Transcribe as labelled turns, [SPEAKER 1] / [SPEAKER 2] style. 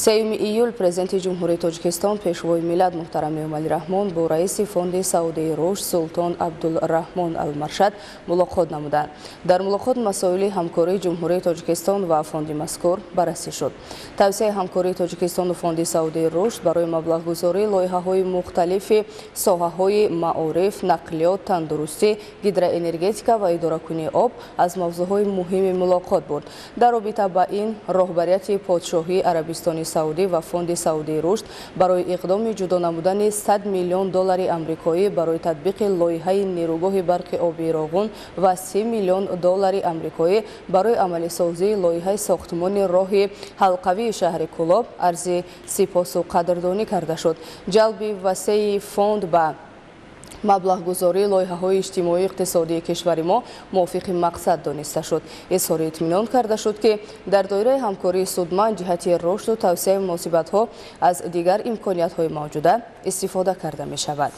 [SPEAKER 1] 3 июл Президенти Ҷумҳурии Тоҷикистон, Пешвои миллат муҳтарам Эмомалӣ Раҳмон бо раиси Фонди Саудии рушд Султон Абдулраҳмон Алмаршад мулоқот намуданд. Дар мулоқот масоили ҳамкории Ҷумҳурии Тоҷикистон ва фонди мазкур баррасӣ шуд. Тавсеаи ҳамкории Тоҷикистону Фонди Саудии рушд барои маблағгузории лоиҳаҳои мухталифи соҳаҳои маориф, нақлиёт, тандурустӣ, гидроэнергетика ва идоракунии об аз мавзӯъҳои муҳими мулоқот буд. Дар робита ба ин роҳбарияти Подшоҳии Арабистони Саудӣ ва Фонди Саудии рушд барои иқдоми ҷудо намудани 100 миллион доллари амрикоӣ барои татбиқи лоиҳаи нерӯгоҳи барқи обии Роғун ва 30 миллион доллари амрикоӣ барои амалисозии лоиҳаи сохтмони роҳи ҳалқавии шаҳри Кӯлоб арзи сипосу қадрдонӣ карда шуд. Ҷалби васеи фонд ба маблағгузории лоиҳаҳои иҷтимоию иқтисодии кишвари мо мувофиқи мақсад дониста шуд. Изҳори итминон карда шуд, ки дар доираи ҳамкории судманд ҷиҳати рушду тавсеаи муносибатҳо аз дигар имкониятҳои мавҷуда истифода карда мешавад.